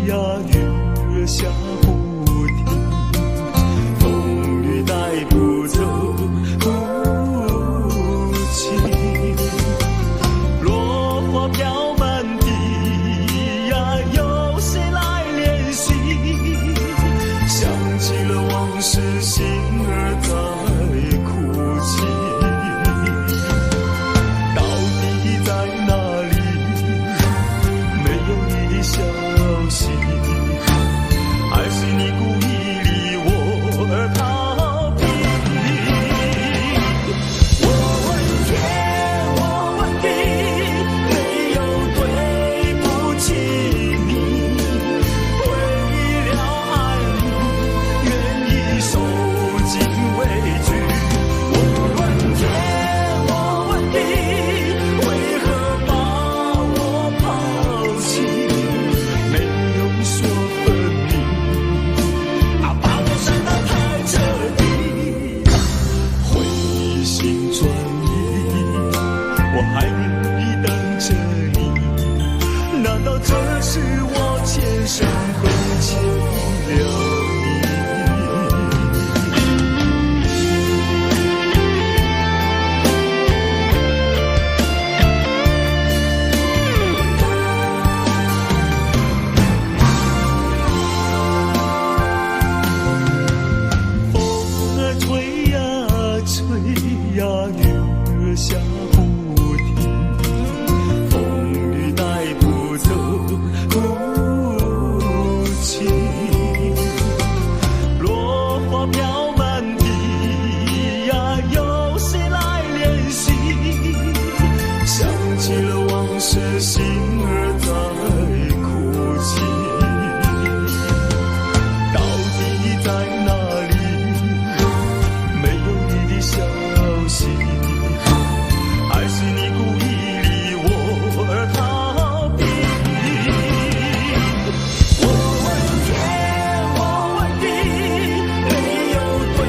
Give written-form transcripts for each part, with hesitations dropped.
呀，雨兒下不停，風雨帶不走無情。落花飄滿地呀，有誰來憐惜？想起了往事，心兒在哭泣。到底在哪裡？沒有你的消息，還是你故意離我而逃避？我問天，我問地，沒有對不起你。為了愛你，願意受盡委屈。我問天，我問地，為何把我拋棄？沒有說分明，啊，把我傷得太徹底。回心轉意，我還願意等着你。難道這是我前生虧欠了你？風兒吹呀吹呀，雨兒下不停，風雨帶不走無情。落花飄滿地呀，有誰來憐惜？想起了往事，心兒在哭泣。到底在哪裡？沒有你的消息，還是你故意離我而逃避？我問天，我問地，沒有對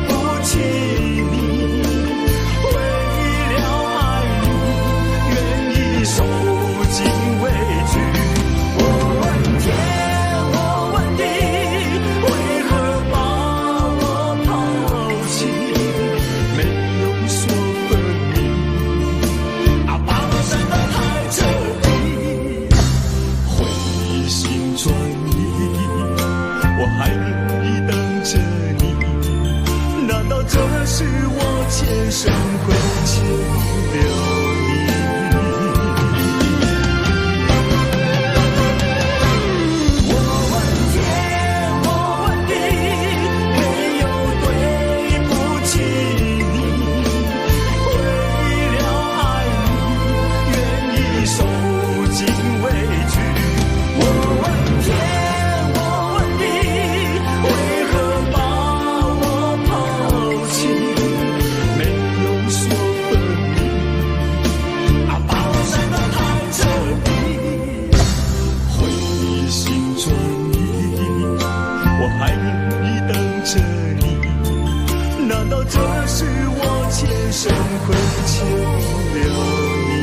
不起你。為了愛你，願意受盡委屈。我問天，我問地，為何把我拋棄？沒有說分明，啊，把我傷得太徹底。回心轉意，我還願意等着你。難道這是我前生虧欠了你？我問天，我問地，沒有對不起你。為了愛你，願意受盡委屈。我問天，我問地，為何把我拋棄？沒有說分明，啊，把我傷得太徹底。回心轉意，我還願意等着你。難道這是我前生虧欠了你？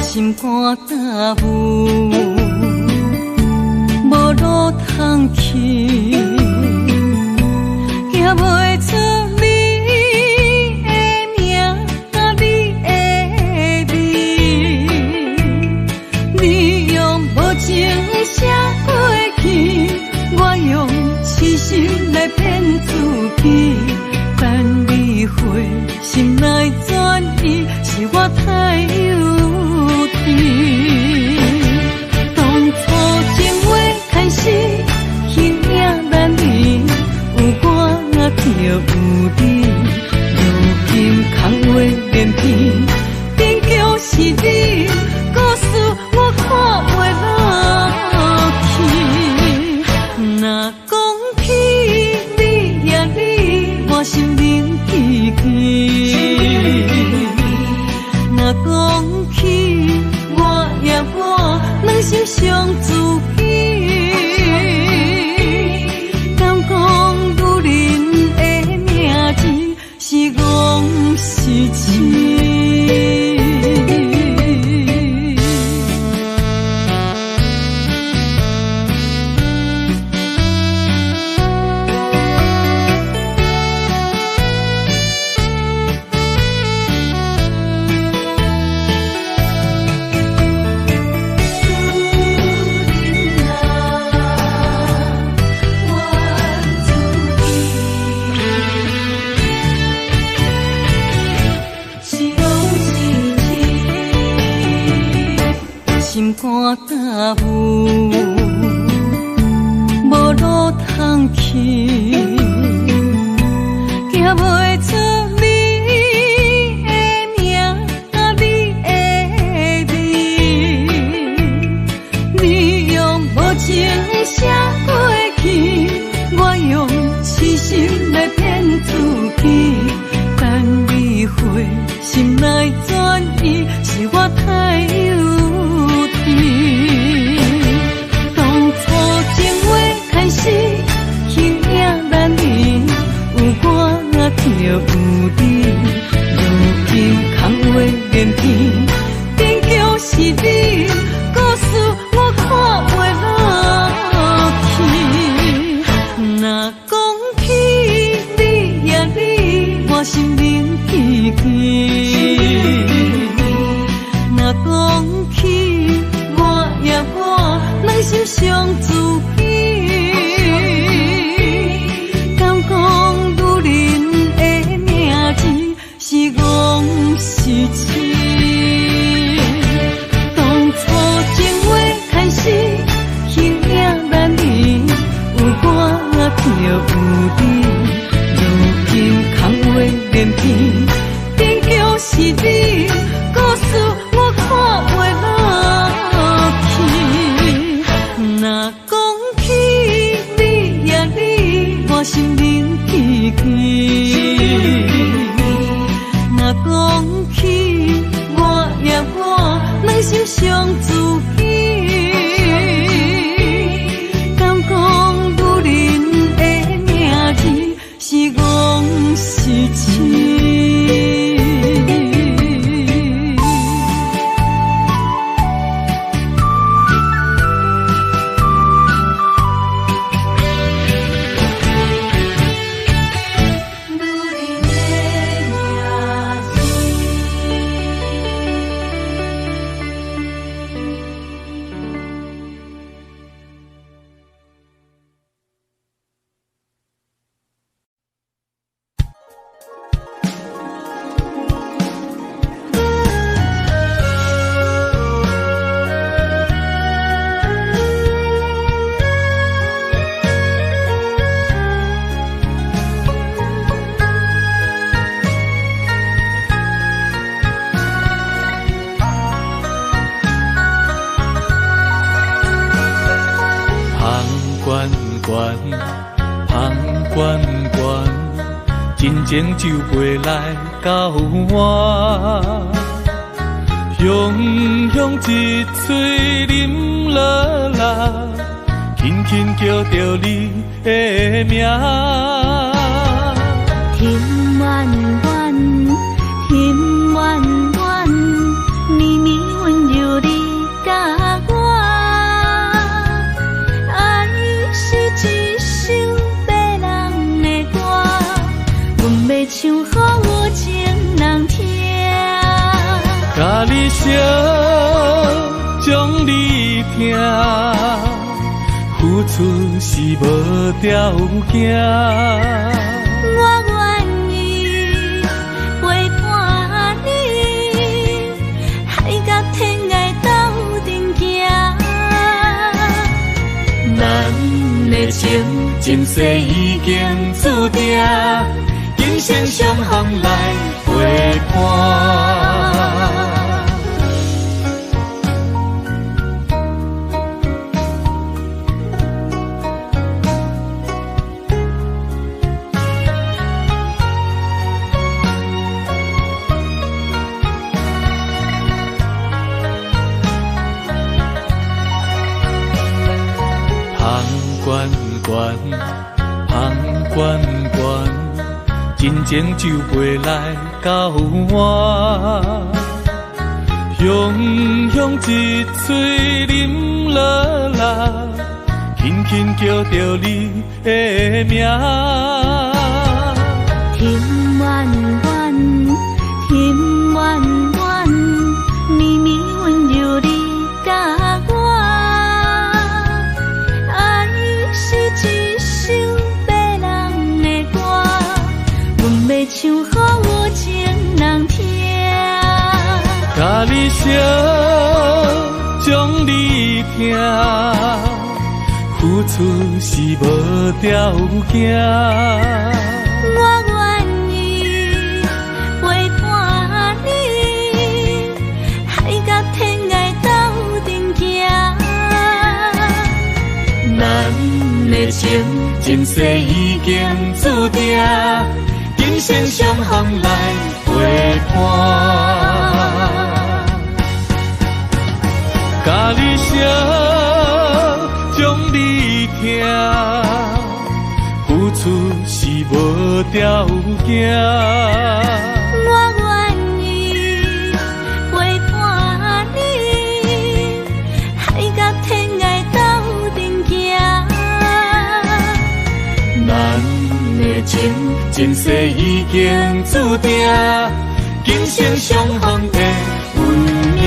心肝担负，無路通去，行袂出你的名，你的味。傷自己。敢講女人的名字是戇是痴？心肝担负，無路通去，行袂出你的名，你的味。你用無情寫過去，我用痴心來騙自己。等你回心來轉意，是我太幼稚。當初情話開始，形影難離，有我就有你。如今空話連篇，勉強是你，故事我看袂落去。若講起你呀你，我心冷吱吱。若講起我呀我，兩心傷自己。敢講女人的名字是戇是痴？當初情話開始，形影難離，有我就有你。如今空話連篇，勉強是你，故事我看袂落去。若講起你呀你，我心冷吱吱。若講起我呀我，兩心傷自己。敢講女人的名字是戇是痴？女人的名字。芳悬悬，芳悬悬，真情酒杯来交换，雄雄一喙啉落来，轻轻叫著你的名。甜彎彎，甜彎彎，綿綿溫柔你佮我。愛是一首迷人的歌，阮欲唱予有情人聽。佮你相，将你疼，付出是無條件。我願意陪伴你，海角天涯鬥陣行。咱的情前世已經注定，今生相逢來陪伴。悬，芳悬悬，真情酒杯来交换。雄雄一喙啉落来，轻轻叫著你的名。甜弯弯，甜弯弯，绵绵温柔你佮我。爱是一首迷人的歌，阮欲唱予有情人听。佮你相，将你疼，付出是无条件。我愿意陪伴你，海角天涯斗阵行。咱的情，前世已经注定，今生相逢来陪伴。佮你相，将你疼，付出是无条件。我愿意陪伴你，海角天涯斗阵行。咱的情，前世已经注定，今生相逢的运命。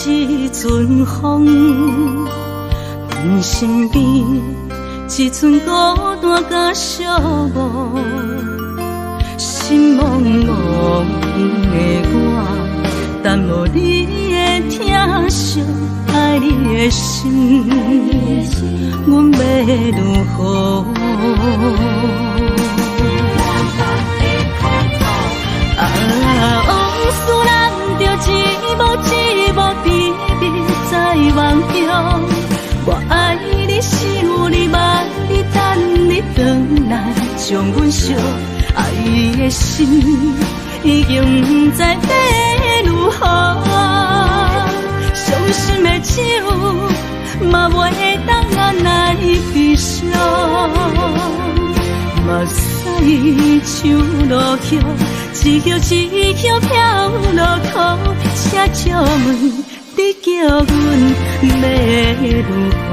一阵风，阮身边一阵孤单佮寂寞，心茫茫的我，等无你的疼惜，爱你的心，阮欲如何？啊，往事难着一幕一幕甜蜜在梦中，我爱你，想你，望你，等你转来，将阮惜爱的心已经不知欲如何，伤心的酒嘛袂当按捺悲伤，目屎像落雨，一叶一叶飘落土，请借问你叫阮欲如何？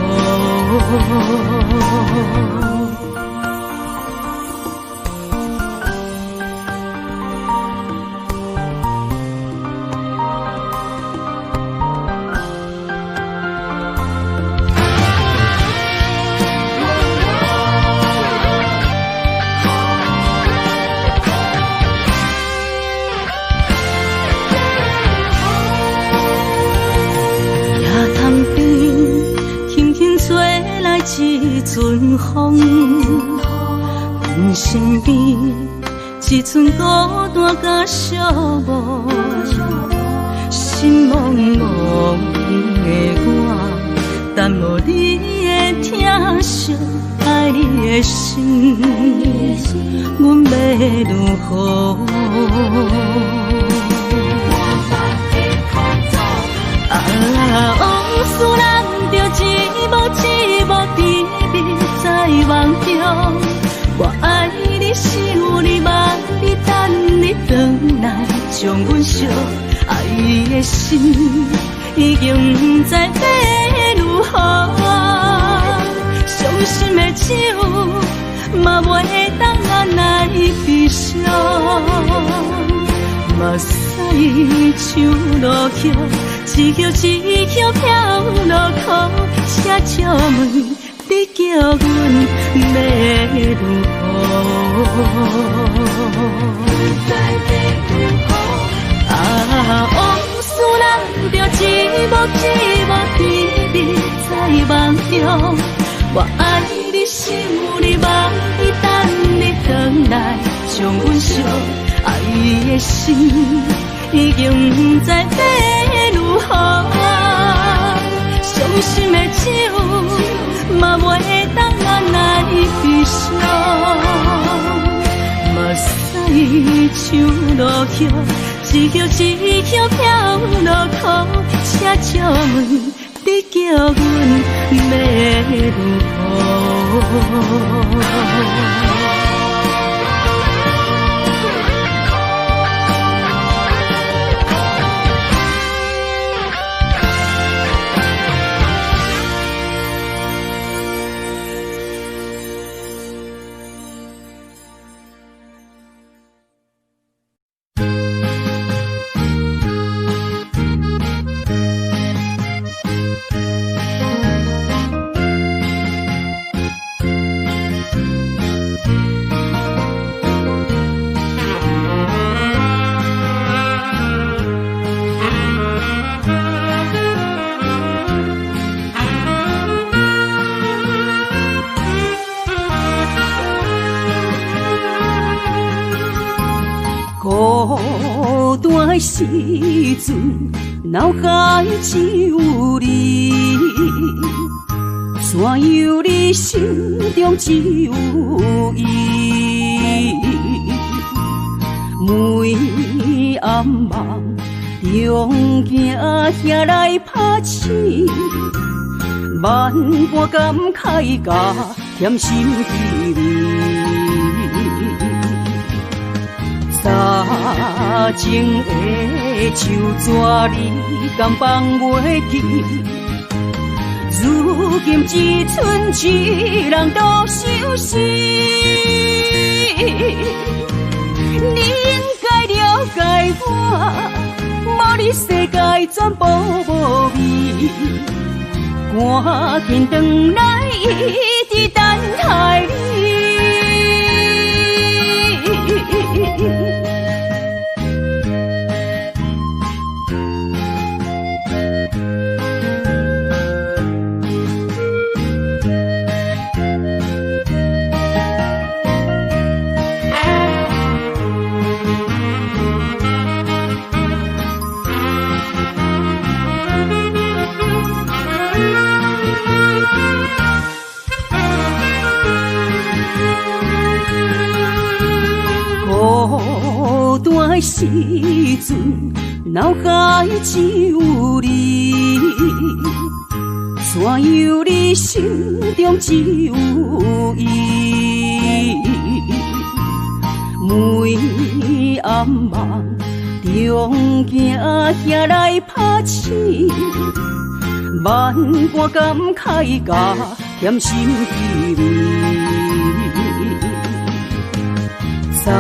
一阵风，阮身边一阵孤单佮寂寞，心茫茫的我，等无你的疼惜，爱你的心，阮欲如何？啊，往事难着一幕一幕甜蜜在梦中，我爱你，想你，望你，等你转来，将阮惜爱的心已已經毋知欲如何。傷心的酒嘛袂當按捺悲傷，目屎像落雨，一葉一葉飄落苦，請借問你叫阮欲如何？啊，往事人著一幕一幕甜蜜在夢中，我愛你，想你，望你，等你轉來，將阮惜愛的心已經毋知欲如何。傷心的酒嘛袂當按捺悲傷，目屎像落雨，一葉一葉飄落苦，請借問你叫阮欲如何？孤單的時陣，腦海只有你，怎樣你心中只有伊。每暗夢中行遐來拍醒，萬般感慨甲甜心滋味。三情的手纸，你敢放袂记？如今只剩一人独相思。你應該了解我，無你世界全部無味。趕緊轉來，一直等待你。孤單的時陣，腦海只有你，怎樣你心中只有伊。每暗夢中行遐來拍醒，萬般感慨甲甜心滋味。三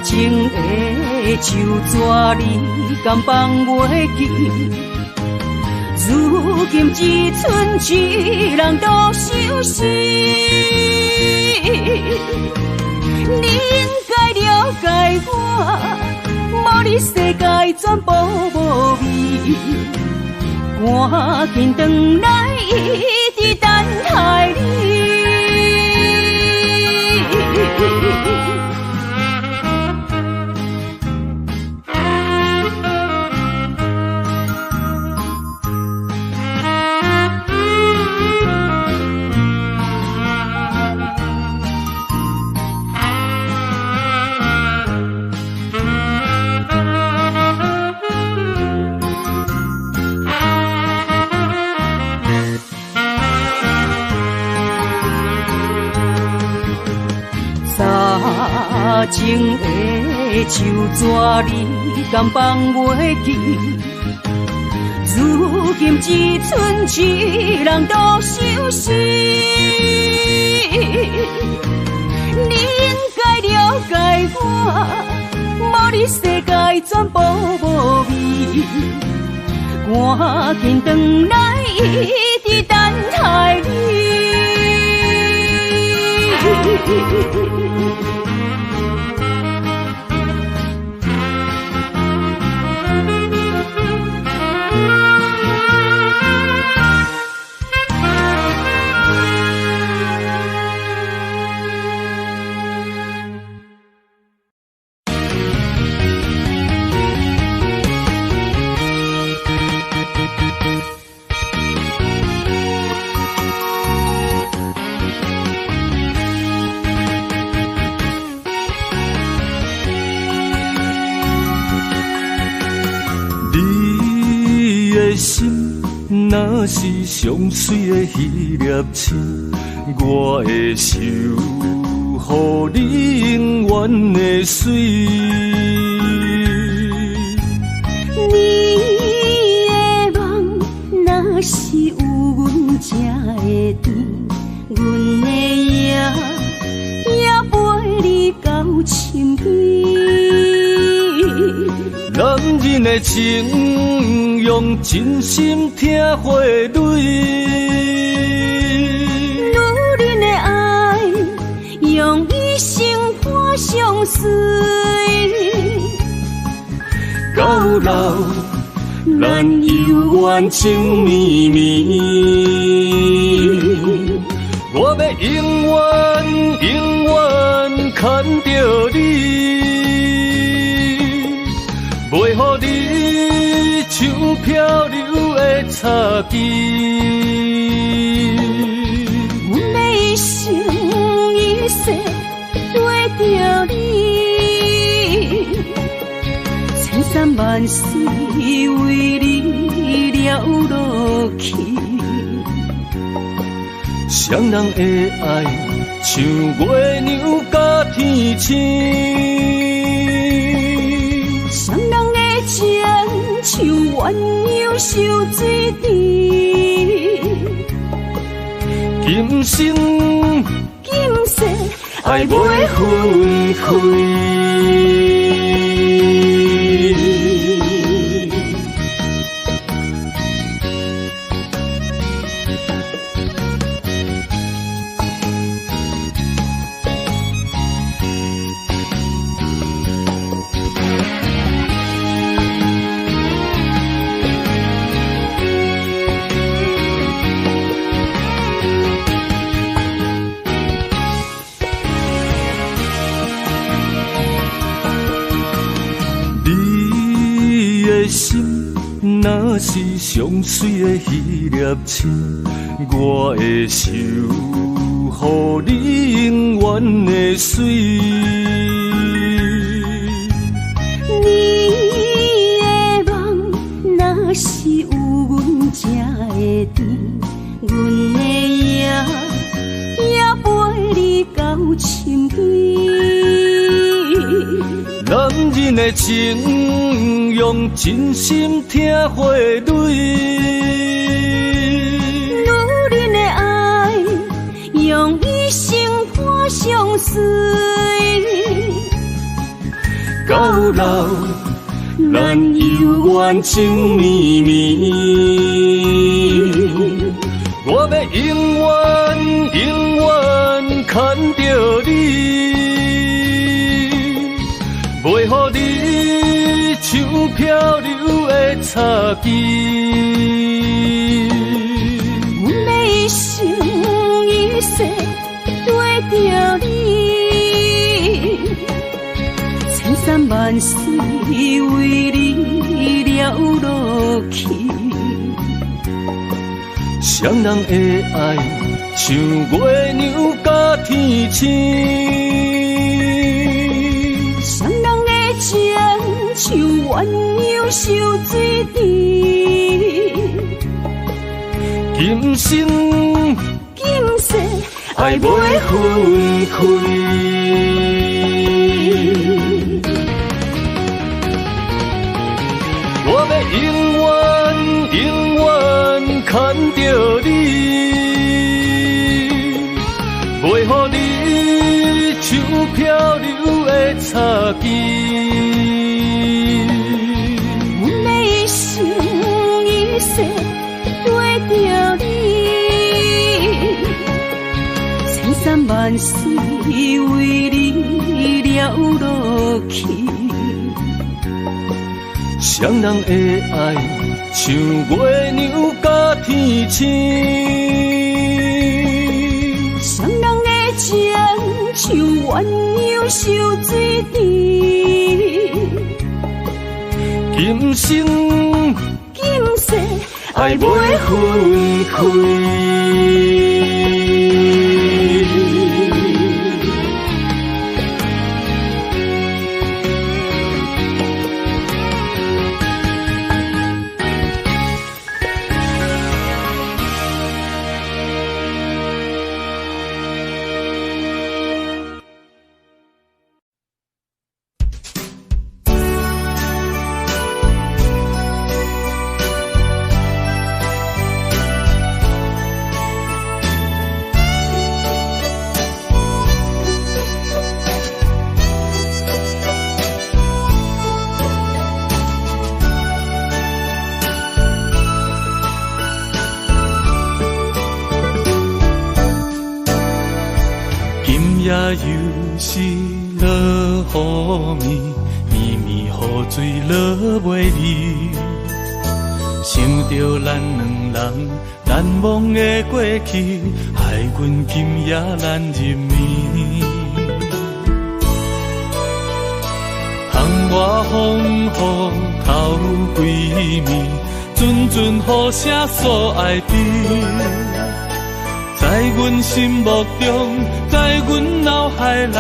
情的手纸，你敢放袂记？如今只剩一人独相思。你應該了解我，無你世界全部無味。趕緊轉來，一直等待你。三情的手纸，你敢放袂记？如如今只剩一人独相思。你應該了解我，無你世界全部無味。趕緊轉來，一直等待你。若是上水的彼粒星，我的手予你永远的水。你的梦若是有阮才会甜，阮的夜也陪你到深更。男人的情，用真心疼花蕊；女人的爱，用一生伴相随。到老，咱犹原情绵绵。我欲永远永远牵著你。袂予你像漂流的插旗，阮欲一生一世跟著你，千山万水为你了落去。双人的爱像月娘佮天星。双人的情像鸳鸯相水甜，今生今世爱袂分开。若是上水的彼粒星，我的手予你永远的水。你的梦若是有阮才会甜，阮的夜也陪你到深更。男人的情，用真心疼花蕊；女人的爱，用一生伴相随。到老，咱犹原情绵绵。我欲永远永远牵著你。袂予你像漂流的插旗，阮欲一生一世跟著你，千山万水为你了落去。双人的爱像月娘佮天星。双人的情像鸳鸯相水甜，今生今世爱袂分开。我欲永远永永遠牽著你，袂予你像漂流的插旗。阮的一生一世跟著你，千山萬水為你了落去。雙人的愛像月娘佮天星，雙人的情像鴛鴦受水甜。今生今世愛袂分開。今夜又是落雨暝，暝暝雨水落袂离。想著咱兩人難忘的過去，害阮今夜難入眠。窗外風雨透規暝，陣陣雨聲訴愛甜。在阮心目中，在阮腦海內，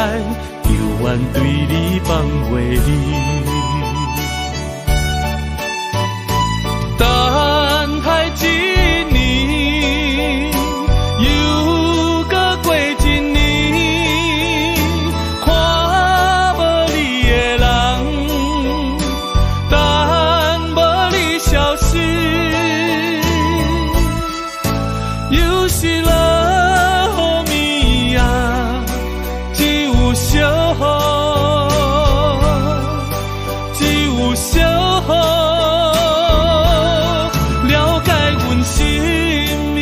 猶原對你放袂離。等待一年，又閣過一年，看無你的人，等無你消息，又是落雨暝啊，只有小雨，只有小雨，了解阮心意。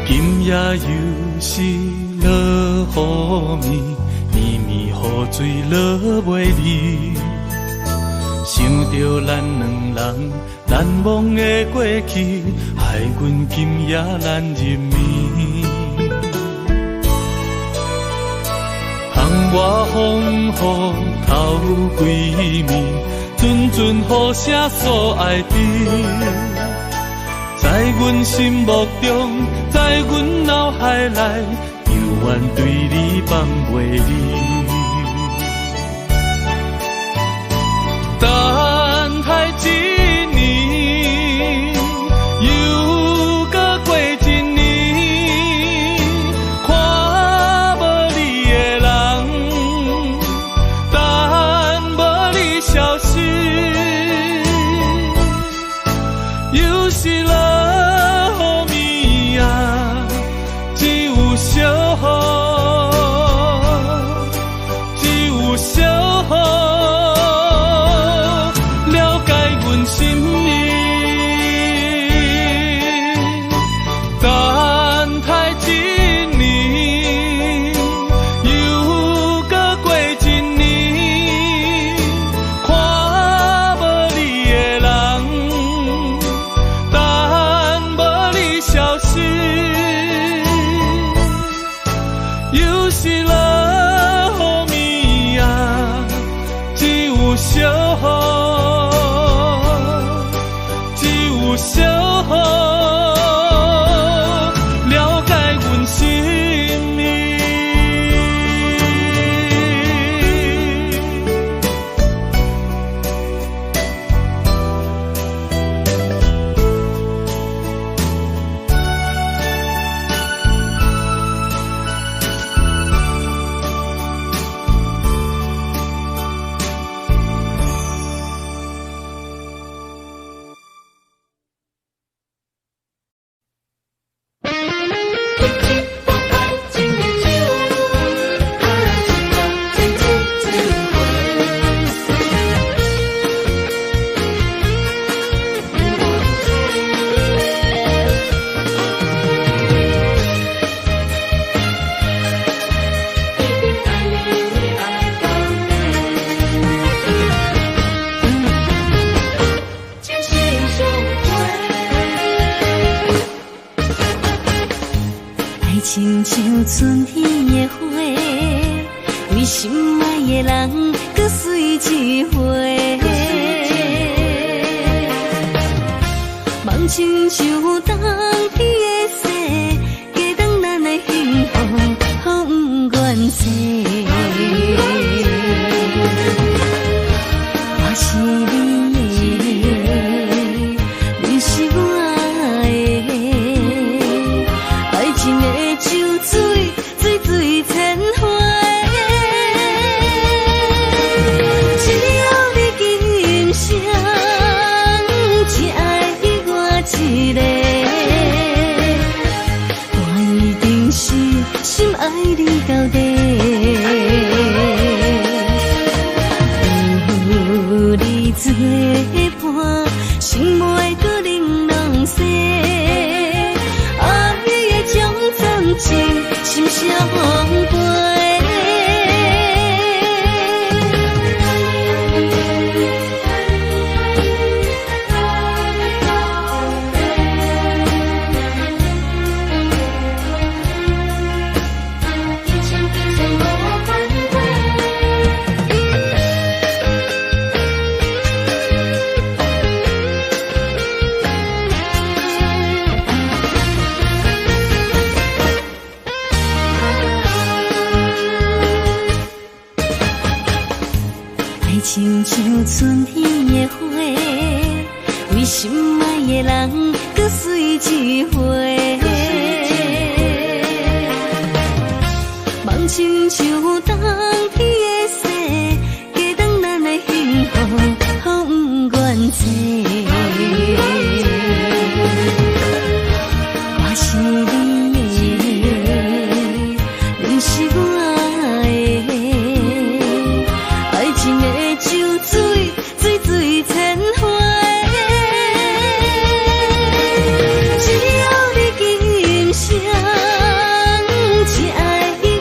今夜又是落雨暝，暝暝雨水落袂离。想著咱兩人難忘的過去，害阮今夜難入眠。窗外風雨透規暝，陣陣雨聲訴愛甜。在阮心目中，在阮腦海內，猶原對你放袂離。等待一年，又閣過一年，看無你的人，等無你消息，又是落雨暝啊，只有小雨，只有小雨，了解阮心意。等待一年，又閣過一年，看無你的人，等無你消息，又是落雨暝啊，只有小雨，只有小雨，了解阮心意。春天的花，為心愛的人閣水一回。夢親像冬天的雪，加重咱的幸福，予毋願說。我是你的，你是我的，愛情的酒水，水水千回。只要你今生只愛我一个，我一定是深愛你到底。有你做伴，心袂閣冷落雪。愛的將真情心相陪。愛親像春天的花，為心愛的人閣水一回。夢親像冬天的雪，加重咱的幸福，予毋願說。我是你的，你是我的，愛情的酒水，水水千回。只要你今生只愛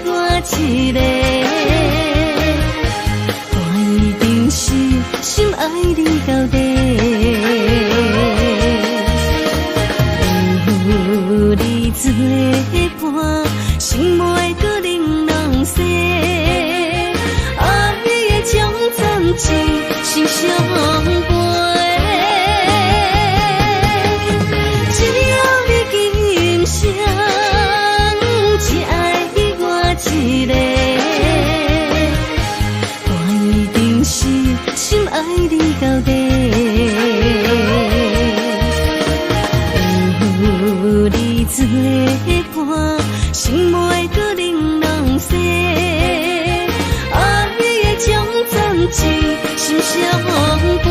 我一个，我一定是深愛你到底。有你做伴，心袂閣冷落雪。愛的將真情心相陪。只要你今生只愛我一个，我一定是深愛你到底。有你做伴，心袂閣冷落雪。愛的將真情心相陪。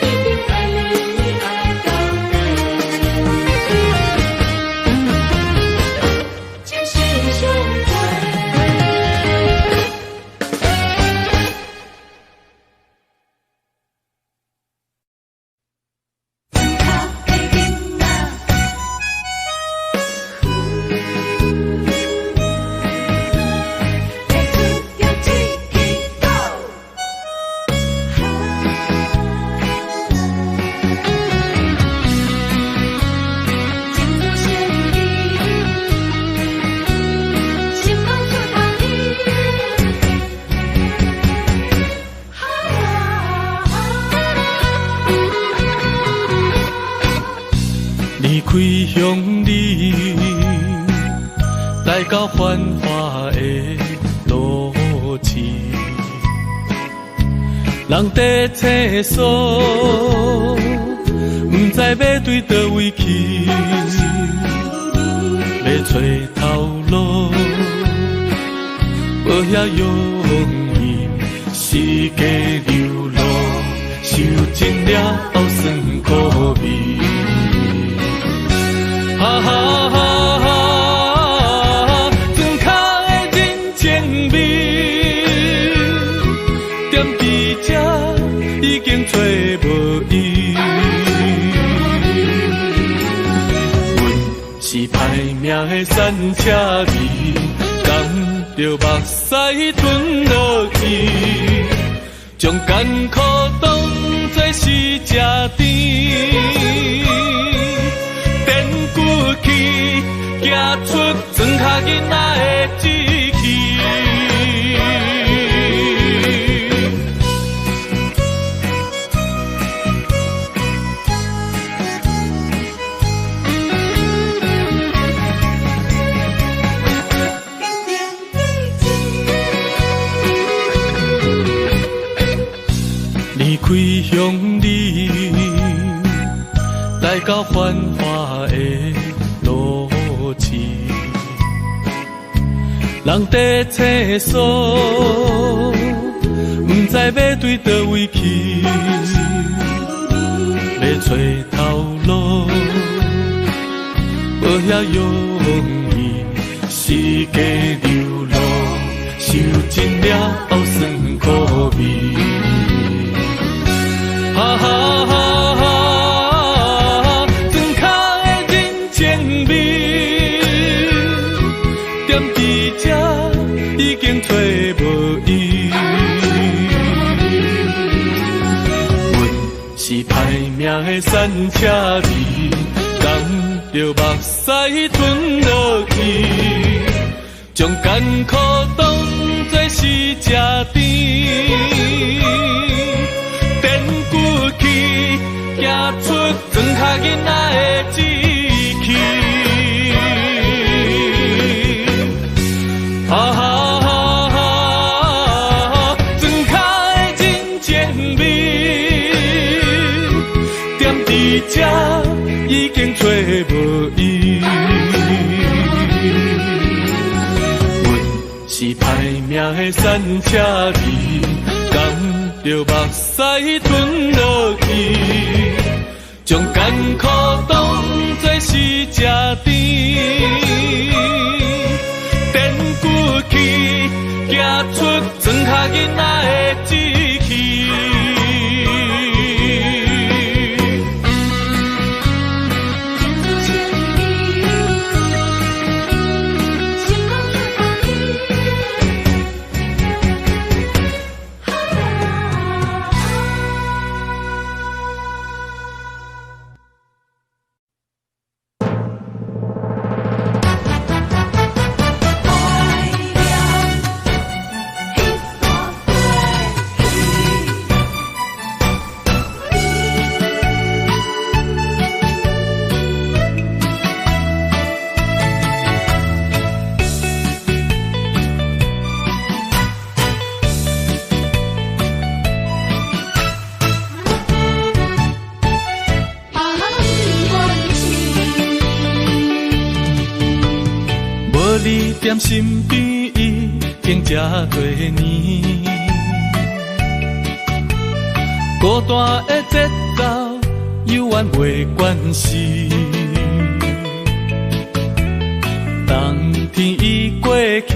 一定愛你愛到底，情心相陪。离开乡里，来到繁华的都市，人伫厕所，毋知欲对佗位去，欲揣頭路，無遐容易，四界流浪，受盡了酸苦味。哈哈哈哈！船跤的人情味，踮伫這已經揣無伊。阮是歹命的散車兒，含著目屎吞落去，將艱苦當作是食甜。行出庄跤囡仔的志气。离开乡里，来到繁华的都市，人伫厕所，毋知欲对佗位去，欲揣头路，无遐容易，四界流浪，受尽了酸苦味。哈哈哈哈！庄跤的人情味，踮伫这已经揣无伊。阮是歹命的散车儿，含著目屎吞落去，将艰苦当作是食甜。练骨气，行出庄跤囡仔的志气。啊哈哈哈！庄跤的人情味，踮伫这已经揣无伊。阮是歹命的散车儿，含著目屎吞落去，将艰苦当作是食甜。练骨气，行出庄跤囡仔的志气。你踮身边已经这多年，孤单的节奏犹原袂关时。冬天已过去，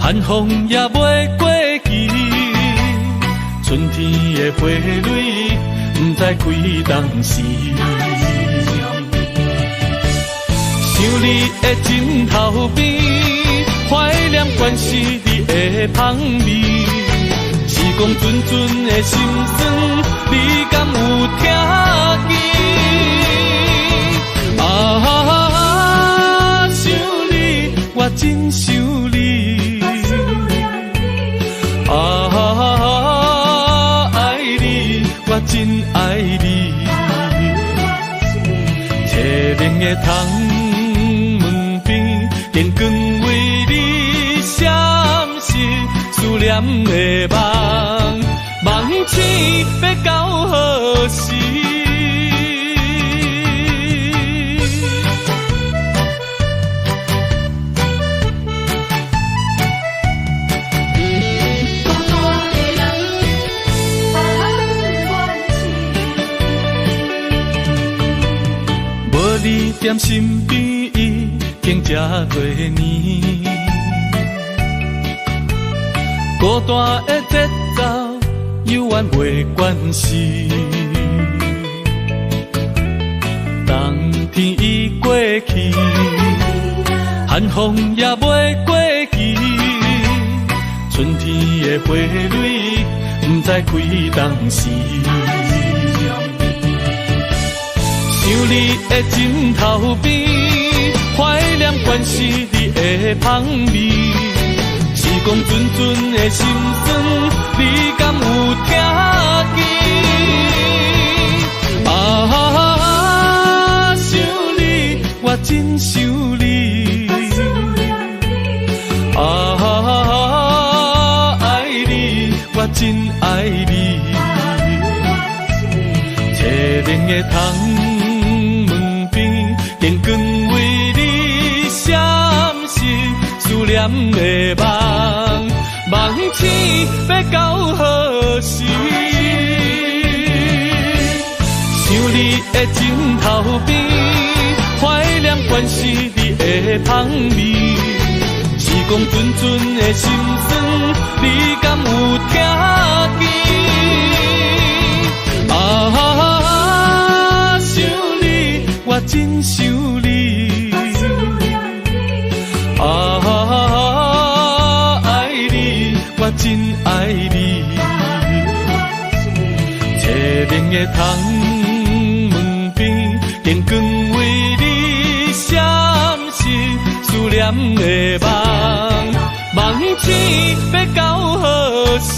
寒风也袂过期，春天的花蕊不知开当时。想你的枕头边，怀念关是你的香味。时光阵阵的心酸，你敢有听见？啊，想你，我真想你。啊，爱你，我真爱你。清明的窗门边，灯光为你闪烁，思念的梦，梦醒欲到何时？无你踮身边已经这多年，孤单的节奏犹原袂关时。冬天已过去，寒风也袂过期，春天的花蕊不知开当时。想你的枕头边，的芳味，是講陣陣的心酸，你敢有聽見？啊，想你，我真想你。啊，愛你，我真愛你。凄冷的窗門邊，燈光為你閃爍，思念的夢，夢醒欲到何時？想你的枕頭邊，懷念關是你的芳味。是講陣陣的心酸，你敢有聽見？啊，想你，我真想你。啊，愛你，我真愛你。凄冷的窗門邊，燈光為你閃爍，思念的夢，夢醒欲到何時？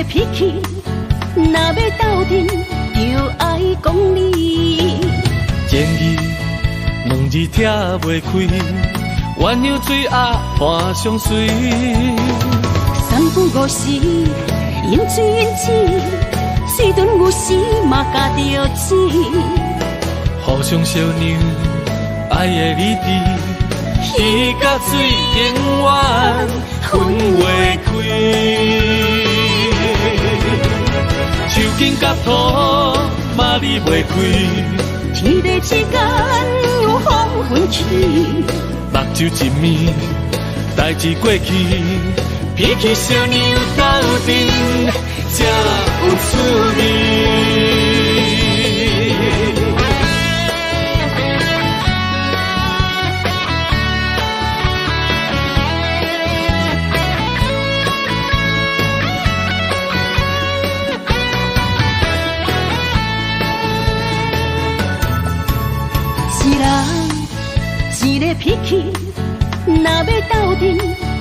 脾氣，若欲鬥陣，就愛講理。情義兩字拆袂開，鴛鴦水仔伴相隨。三不五時，飲水飲水，水遁有時嘛咬著舌。互相相讓，愛的理智，魚佮水永遠分袂開。樹根佮土嘛離袂開，天地之間有風雲起，目睭一暝，代誌過去，脾氣小娘鬥陣才有趣味。一个脾氣，若欲鬥陣，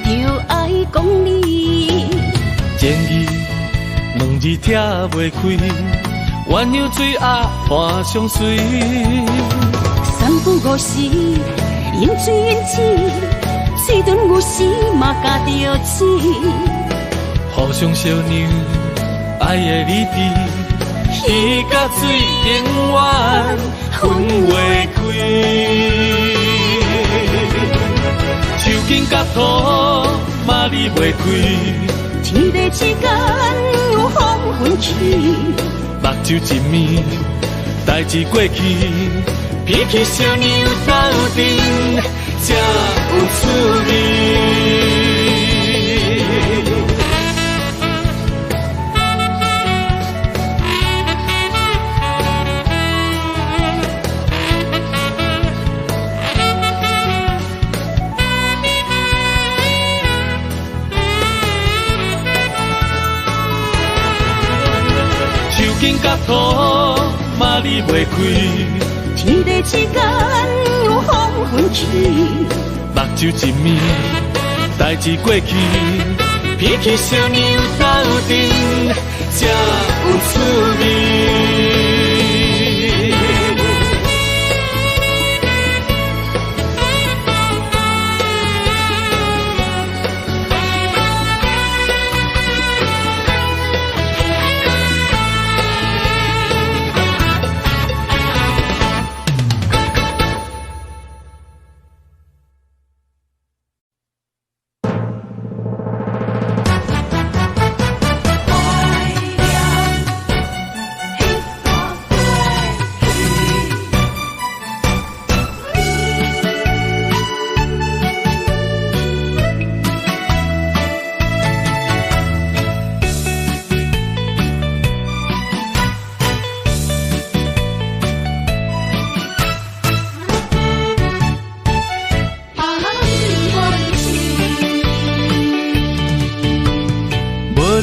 就愛講理。情義兩字拆袂開，鴛鴦水仔伴相隨。三不五時，飲水飲水，水遁有時嘛咬著舌。互相相讓，愛的理智，魚佮水永遠分袂開。樹根佮土嘛離袂開，天地之間有風雲起，目睭一暝，代誌過去，脾氣小娘鬥陣才有趣味。根佮土嘛離袂開，天地之間有風雲起，目睭一暝，代誌過去，脾氣小娘鬥陣才有趣味。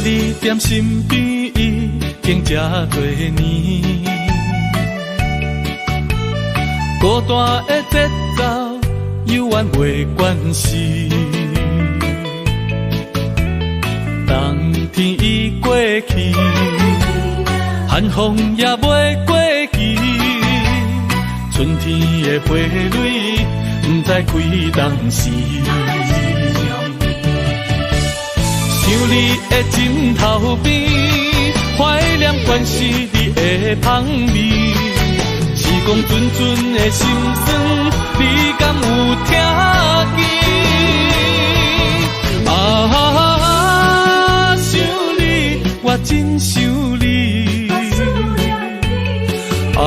你踮身邊已經這多年，孤單的節奏猶原袂關係。冬天已過去，寒風也袂過期，春天的花蕊不知開當時。想你的枕頭邊，懷念關是你的香味，是講陣陣的心酸，你敢有聽見？啊，想你，我真想你。啊，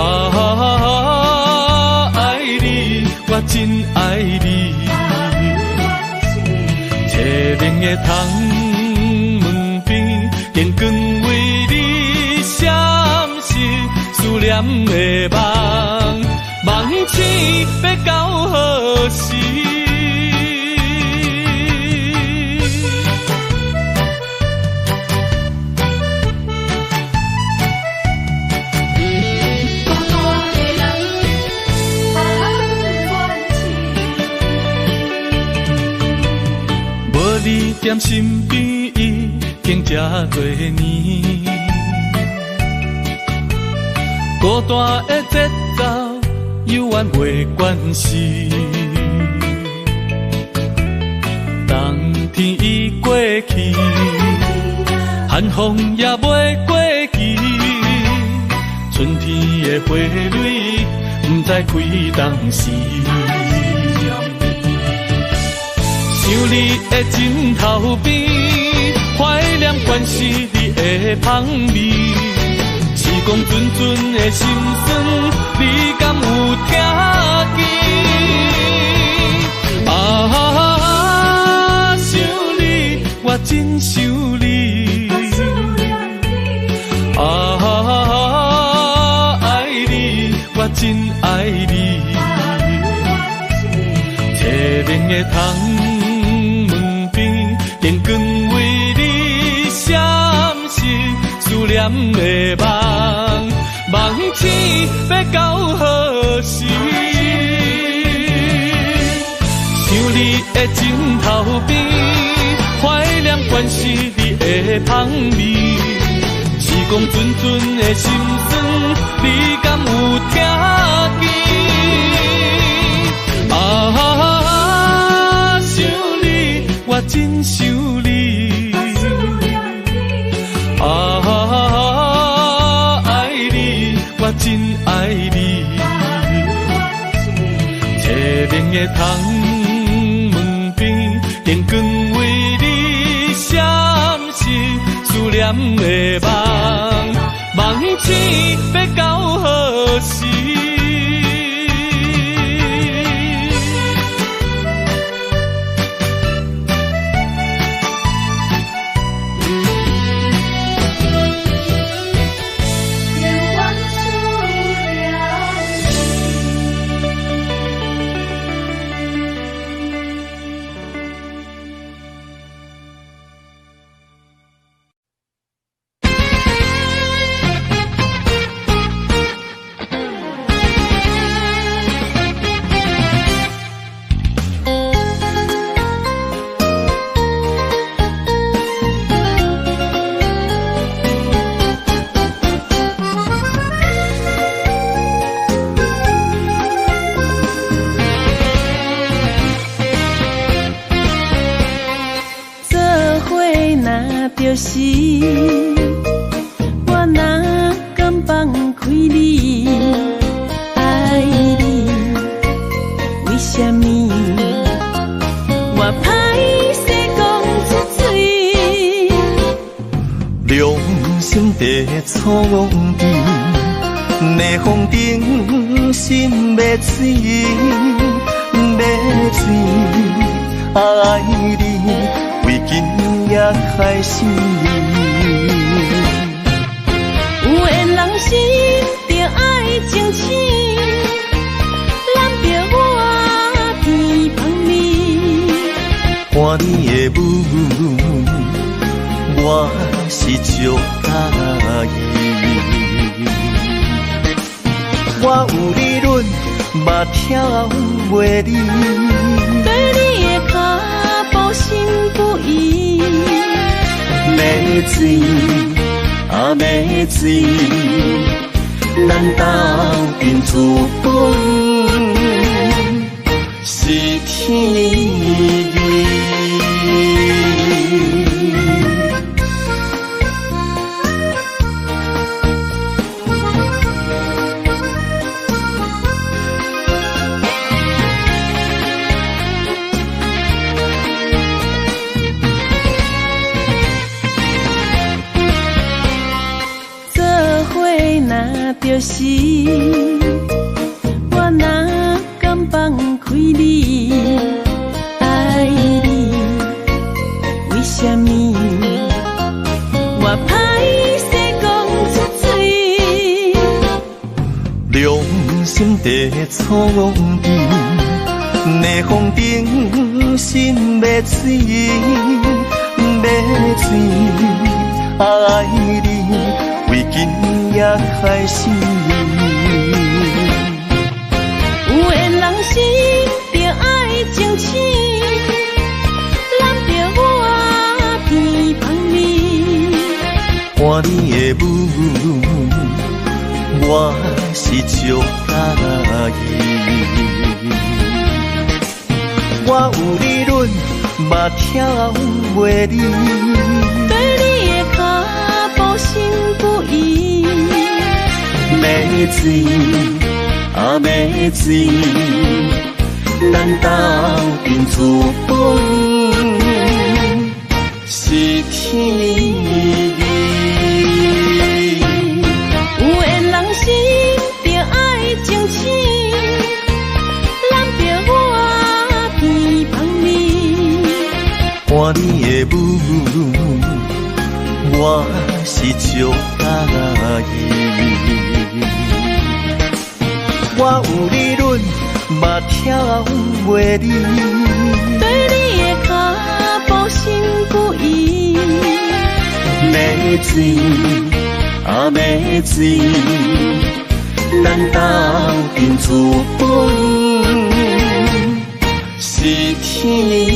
愛你，我真愛你。凄冷的窗門邊，燈光為你閃烁，思念的夢，夢醒欲到何時？無你踮身邊已經這多年，孤單的節奏猶原袂關係。冬天已過去，寒風也袂過期，春天的花蕊不知開當時。想你的枕頭邊，懷念關是你的香味，是講陣陣的心酸，你敢有聽見？啊，想你，我真想你。啊，愛你，我真愛你。凄冷的窗門邊，燈光為你閃爍，思念的夢，夢醒欲到何時？想你的枕頭邊，懷念關是你的香味，是講陣陣的心酸，你敢有聽見？啊，想你，我真想你。啊，愛你，我真愛你。凄冷的窗門邊，燈光為你閃爍，思念的夢，夢醒欲到何時？看你的舞，我我是足佮意。我有理论，嘛疼袂离。对你的脚步心不移。欲醉啊欲醉，咱斗阵自本是天意。就是，我哪敢放开你？爱你，为什么？我歹势讲出嘴。良心地创治，逆风顶心欲醉，欲醉，爱你。为今夜开始，有缘人生著爱情深，揽著我鼻香味。看你的舞，我是足佮意。我有理论，嘛疼袂离。对你的脚步心不移。欲醉啊欲醉，咱斗阵自本是天意。有缘人生著爱情深，揽著我鼻香味。看你的舞，我是足佮意。我有理论，嘛疼袂离。对你的脚步心不移。欲醉啊欲醉，咱斗阵自本是天意。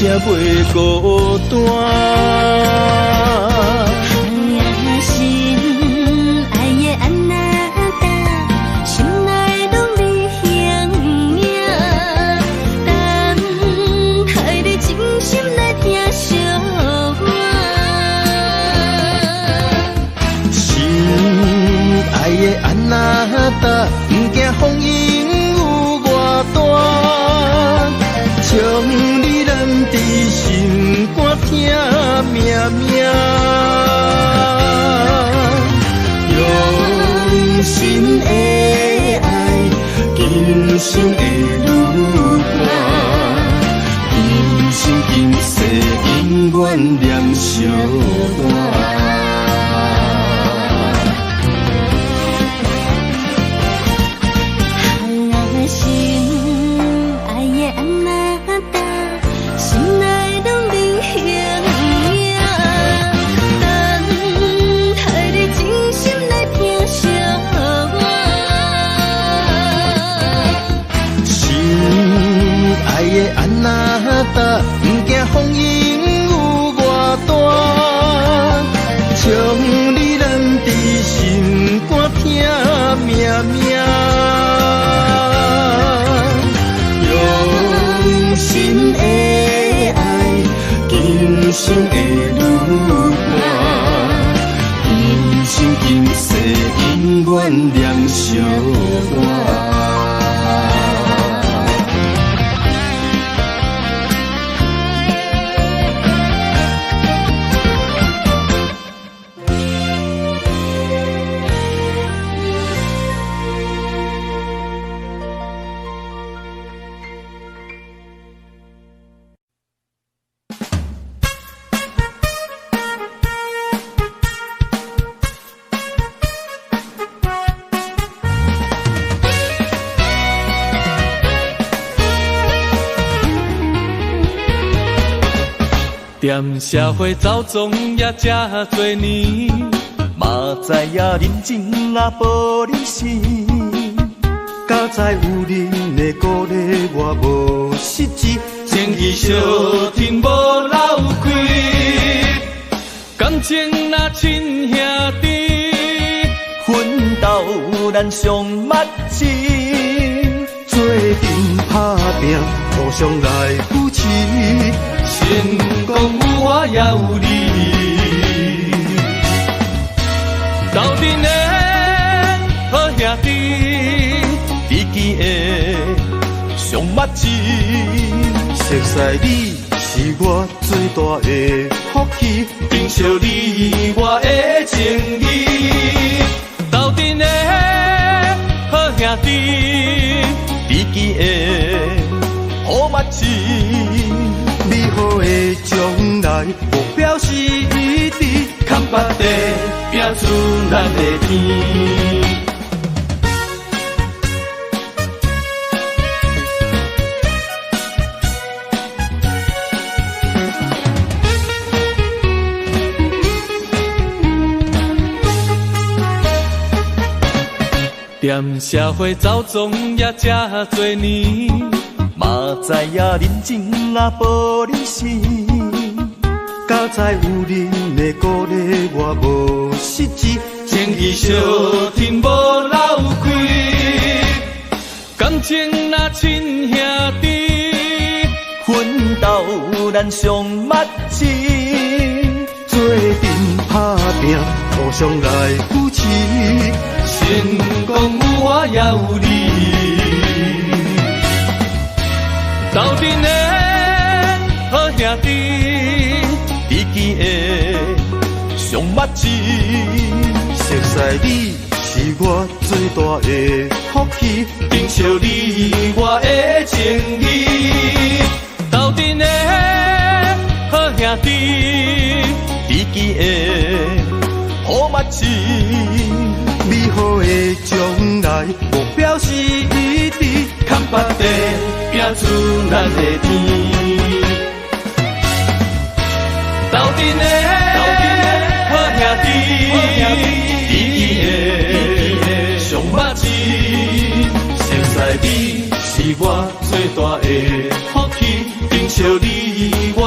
才袂孤單。心愛的安那達，心內攏你形影，等待你真心來疼惜我。心愛的安那達，毋驚風湧有偌大，將你攏佇心肝疼命命。用心的愛，今生的女伴，今生今世永遠念相伴。心愛的安那達，心內攏你形影，等待你真心來疼惜我。心愛的安那達，毋驚風湧有偌大，將你攏佇心肝疼命命。用心的愛，今生的女伴，今生今世永遠念相伴。踮社會走總也遮濟年，嘛知影人情啊無利息，敢知有恁的鼓勵，我無失志，情義相挺無留開，感情若親兄弟，奮鬥咱上默契，做陣打拼，互相來扶持。成功有我也有你，鬥陣的好兄弟，知己的上默契。熟似你是我最大的福氣，珍惜你我的情義，鬥陣的好兄弟，知己的好默契。美好的將來，目標是一致，坎巴地拼出咱的天。踮社會走總也遮濟年，嘛知影人情啊無利息，敢知有恁的鼓勵，我無失志，情義相挺無留開，感情若親兄弟，奮鬥咱上默契，做陣打拼，互相來扶持。成功有我也有你，鬥陣的好兄弟，知己的上默契。熟似你是我最大的福氣，珍惜你我的情義，鬥陣的好兄弟，知己的好默契。美好的將來，目標是一致，坎巴地拼出咱的天。鬥陣的好兄弟，知己的上默契。熟似你是我最大的福氣，珍惜你我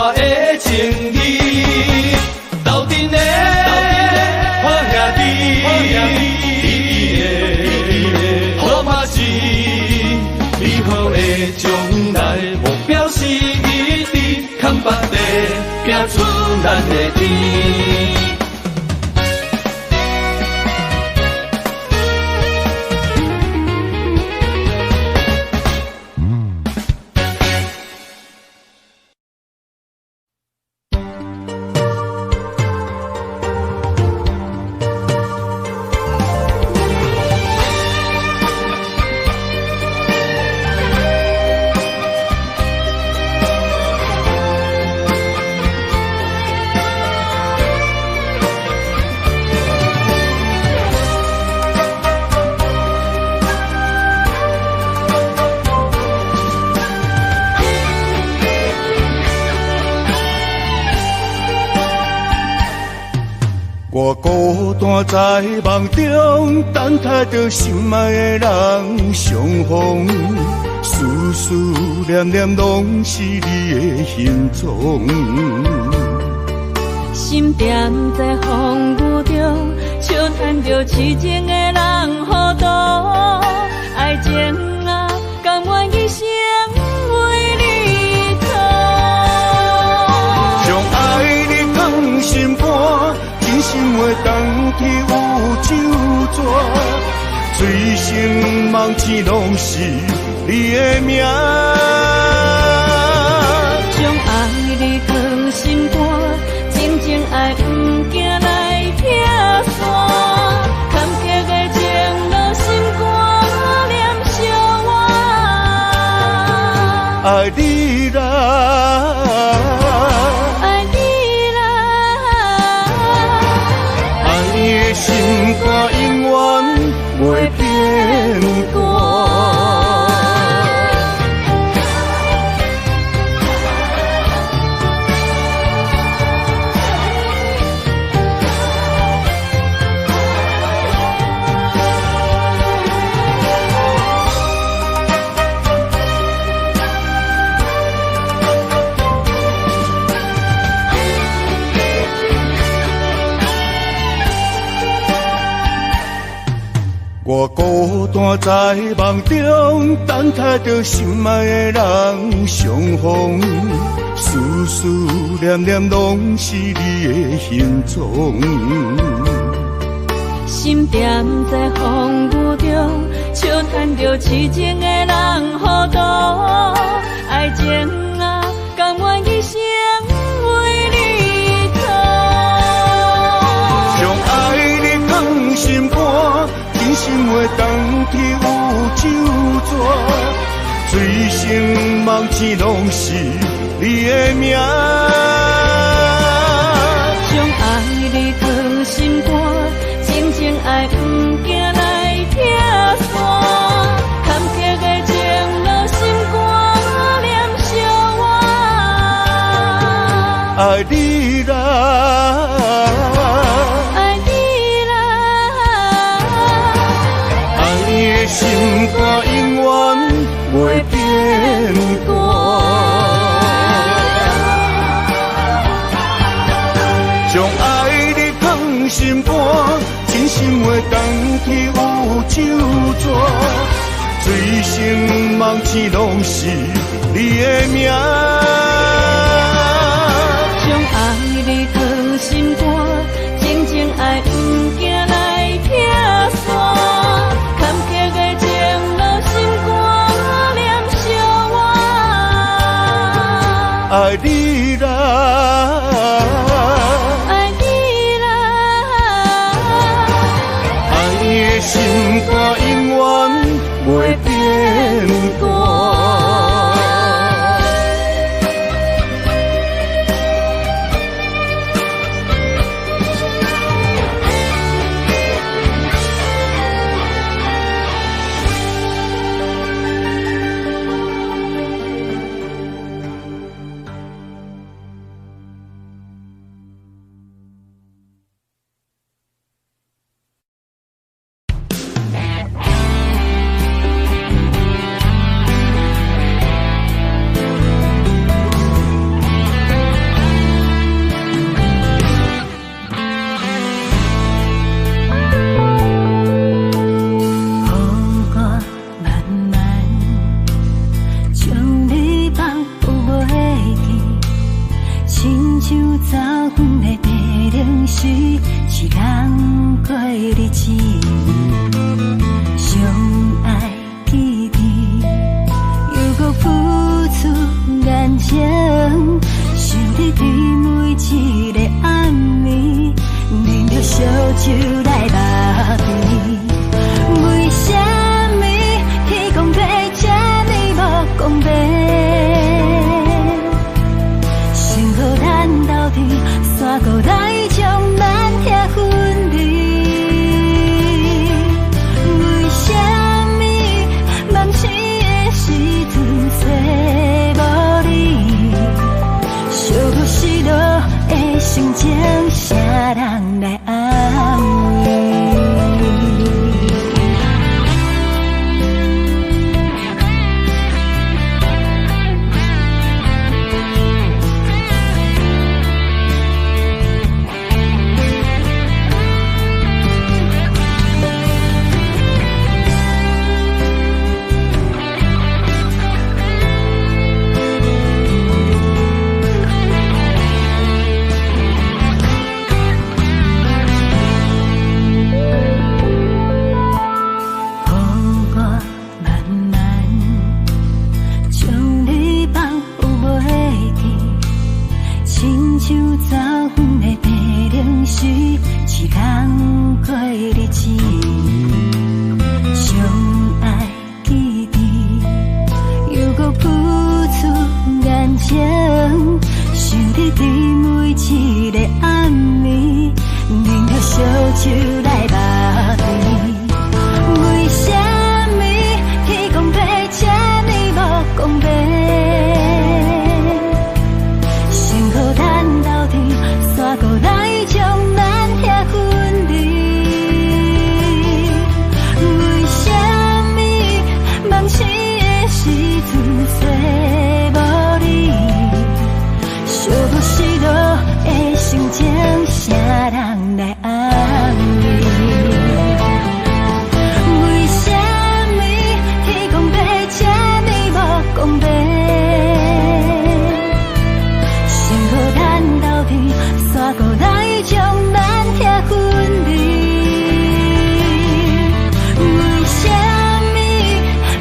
拼出咱的甜。我孤單在夢中，等待著心愛的人相逢，思思念念攏是你的形踪。心踮在風雨中，笑談著痴情的人糊塗，愛情啊，甘願一生為你做。將愛你藏心肝。真心話當天有酒泉，醉生夢醒攏是你的名。將愛你藏心肝，真情愛毋驚來拆散，坎坷的情路心肝念相偎。愛你啦。心肝永遠袂變卦。我孤單在夢中，等待著心愛的人相逢，思思念念攏是你的形蹤。心踮在風雨中，笑談著痴情的人糊塗，愛情啊，甘願一生為你做。將愛你藏心肝。真心話當天有酒泉，醉生夢醒攏是你的名。將愛你藏心肝，真情愛毋驚來拆散，坎坷的情路心肝念相偎。愛你啦。心肝永遠袂變卦。將愛你藏心肝，真心話當天有酒泉，醉生夢醒攏是你的名。將愛你藏心肝，真情愛毋驚來拆散。坎坷的情路心肝念相偎。愛你啦，愛你啦，愛的心肝永遠袂變卦。像走远的白灵时，一人过日子，相爱记得，犹阁浮出眼前，想你伫每一个暗暝，啉著烧酒来目边。为啥物天公伯这呢无公平？想予咱斗阵，煞阁来将咱拆分离。为啥物梦醒的时阵找无你？小可失落的心情，啥人来安慰？予我慢慢將你放袂記，親像走遠的白靈時，一人過日子，相愛記得，猶閣浮出眼前，想你佇每一個暗暝，啉著燒酒來目邊。為啥物天公伯這呢無公平？想予咱斗陣，煞閣來將咱拆分離。為啥物夢醒的時陣找無你？小可失落的心情，啥人來安慰？為啥物天公伯這呢無公平？想予咱斗陣，煞閣來將咱拆分離。為啥物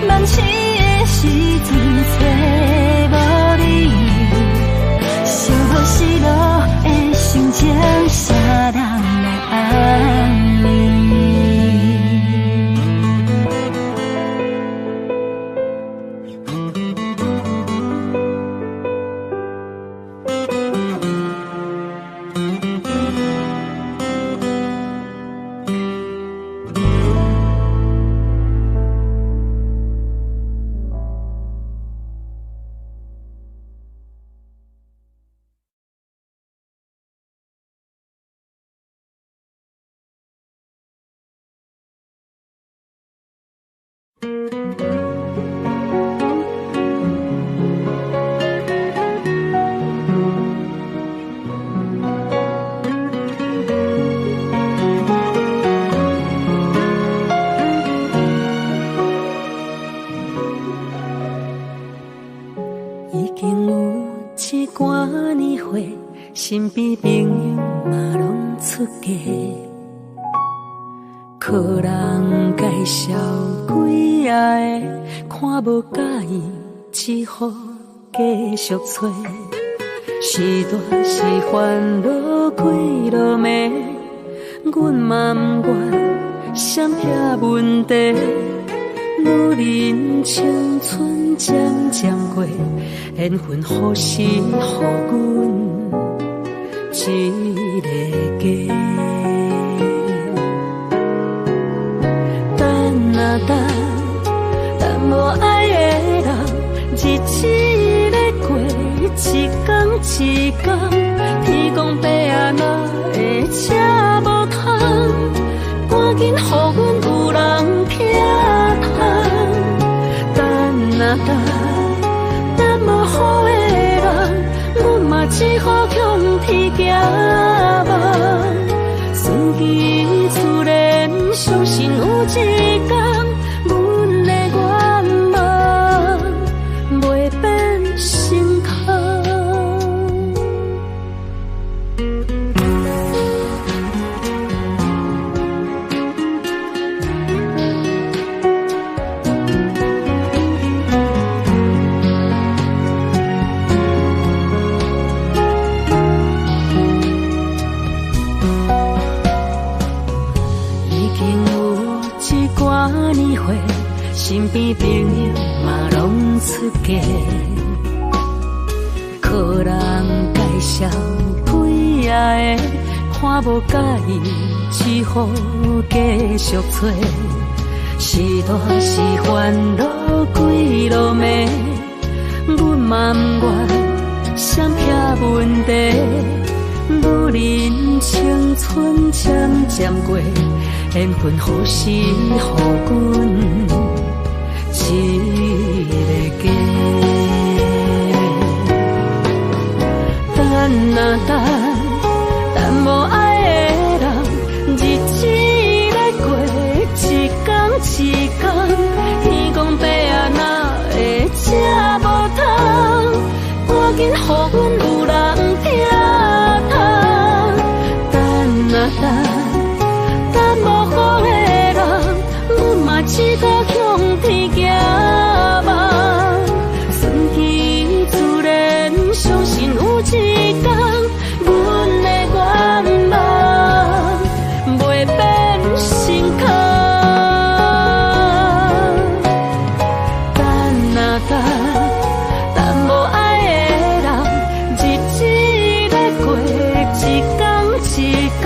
夢醒的時陣找無你？小可失落的心情，啥人來安慰？已經有一寡年歲，身邊朋友嘛攏出嫁，靠人介紹幾仔个，看無佮意，只好繼續揣。是大是煩惱幾落暝，阮嘛毋願閃避問題。女人青春漸漸過，緣分何時予阮一个家？等啊等，等無愛的人，日子咧過一工一工，天公伯啊，哪會這無通？趕緊予阮有人疼痛。等啊等，等無好的人，阮嘛只好向天寄望。順其自然，相信有一天，阮的願望袂變成空。身邊朋友嘛攏出嫁，靠人介紹幾仔个，看無佮意，只好繼續揣。是大是煩惱幾落暝，阮嘛毋願閃避問題。女人青春漸漸過，緣分何時予阮一个家？等啊等，等無愛的人，日子咧過一工一工，天公伯啊，哪會這無通？趕緊予阮有人疼痛。等啊等，等無好的人，阮嘛只好向天寄望。順其自然，相信有一天，阮的願望袂變成空。等啊等，等無愛的人，日子咧過一工一工。